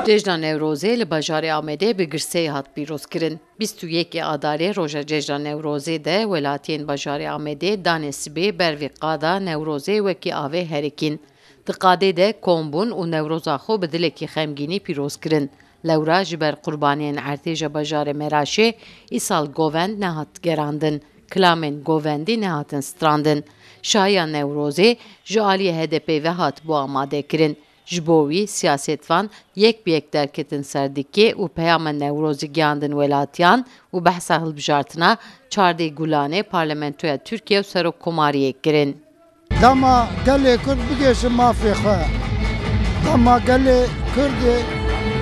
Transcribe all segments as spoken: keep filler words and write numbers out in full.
Cejna Newrozê li bajarê Amedê bi girseyê hat pîrozkirin. Bîst û yekê Adarê roja Cejna Newrozê de welatiyên bajarê Amedê danê sibê ber vî qada Newrozê wekî avê herikîn. Di qadê de kom bûn û Newroza xwe bi dilekî xemgînî pîroz kirin. Lewra ji ber qurbaniyên ertêşa bajarê Meraşê îsal govend nehat gerandin, kilamên govendî nehatin strandin. Şahiya Newrozê ji aliyê H D P ve hatibû amadekirin. Ji bo wî, siyasetvan yek bi yek derketin ser dikê û peyama Newrozî gihîandin welatiyan û behsa hilbijartina çardeh Gulanê Parlamentoya Tirkiye û Serokkomariyê kirin. Dema gelê Kurd bigihêje mafê xwe. Dema gelê Kurd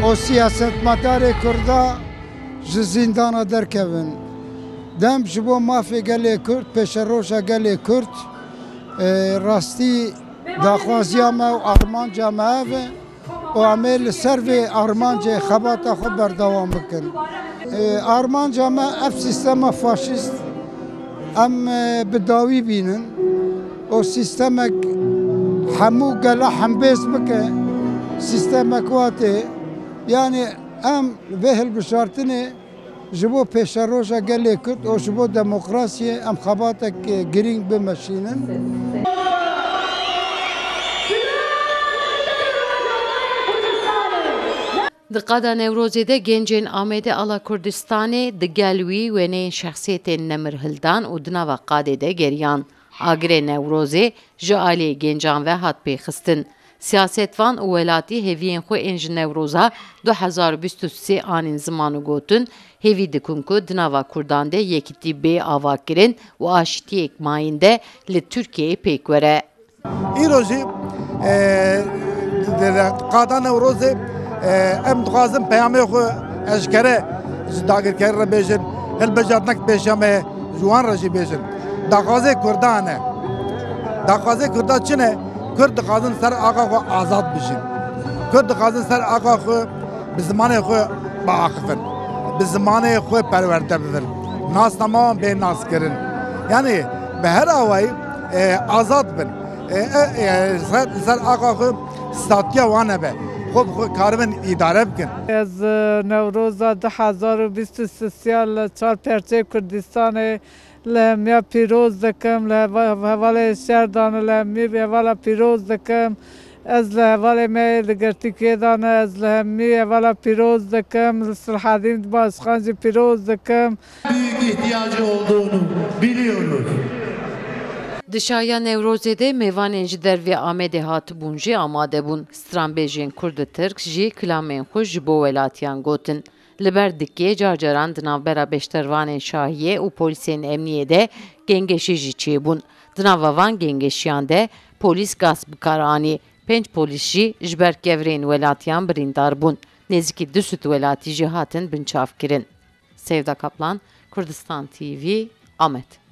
û siyasetmedarê Kurda ji zîndana derkevin. Dem ji bo mafê gelê Kurd, pêşeroja gelê Kurd, e, rastî daxwaziya me û armanca me ev e. Û em ê li ser vê armancê xebata xwe berdewam bikin. E, armanca me ev sîstema faşîst em, e, bi dawî bînin. O sîstemek hemû gela hembêz bike, sîstemek wa tê. Yanî em vê hilbijartinê ji bo pêşeroja gelê Kurd û ji bo demokrasiyê em xebatek, e, girîng bimeşînin. Di qada Newrozê de gencên Amedê ala Kurdistanê di gel wî wêneyên şexsiyetên nemir hildan û di nava qadê de geriyan. Agirê Newrozê ji aliyê gencan ve hat pêxistin. Siyasetvan û welatî hêviyên xwe ên ji Newroza du hezar û bîst û sê anîn ziman û gotin, hêvî dikin ku di nava Kurdan de yekîtî bê avakirin û aşitiyek mayînde li Tirkiyeyê pêk were. Îro jî, e, di, di qada Newrozê, e, em dixwazin peyamê xwe eşkere ji dagirkerî re bêjin, hilbijartinek pêşiya me ji wan re jî bêjin. Daxwazê Kurdan e. Daxwazê Kurda çi ne? Kurd dixwazin ser axa xwe azad bijîn. Kurd dixwazin ser axa xwe bi zimanê xwe biaxifin. Bi zimanê xwe perwerde bibin. Nasnama wan bê naskirin. Yanî bi her awayî, e, azad bin. E, e, e, ser, ser axa xwe statiya wan hebe. Xwe bi xwe karibin îdare bikin. Ez, e, Newroza du hezar û bîst û sê ya li çar perçeyê Kurdistanê li hemiya pîroz dikim, li heva-, hevalê şer de ne, li hemî hevala pîroz dikim. Ez li hevalê me yê li girtîkê de ne, ez li hemî hevala pîroz dikim, li Silhedîn Başxan jî pîroz dikim. Büyük ihtiyacı olduğunu biliyoruz. Di şahiya Newrozê de mêvanên ji dervê Amedê hatibûn jî amade bûn. Stranbêjên Kurd û Tirk jî kilamên xwe ji bo welatiyan gotin. Li ber dikê car caran di navbera beşdarvanên şahiyê û polîsên emniyê de gengeşî jî çêbûn. Di nava van gengeşiyan de polîs gas bi kar anî. Pênc polîs jî ji ber kevirên welatiyan birîndar bûn. Nêzîkî du sed welatî jî hatin binçavkirin. Sevda Kaplan, Kurdistan T V, Amed.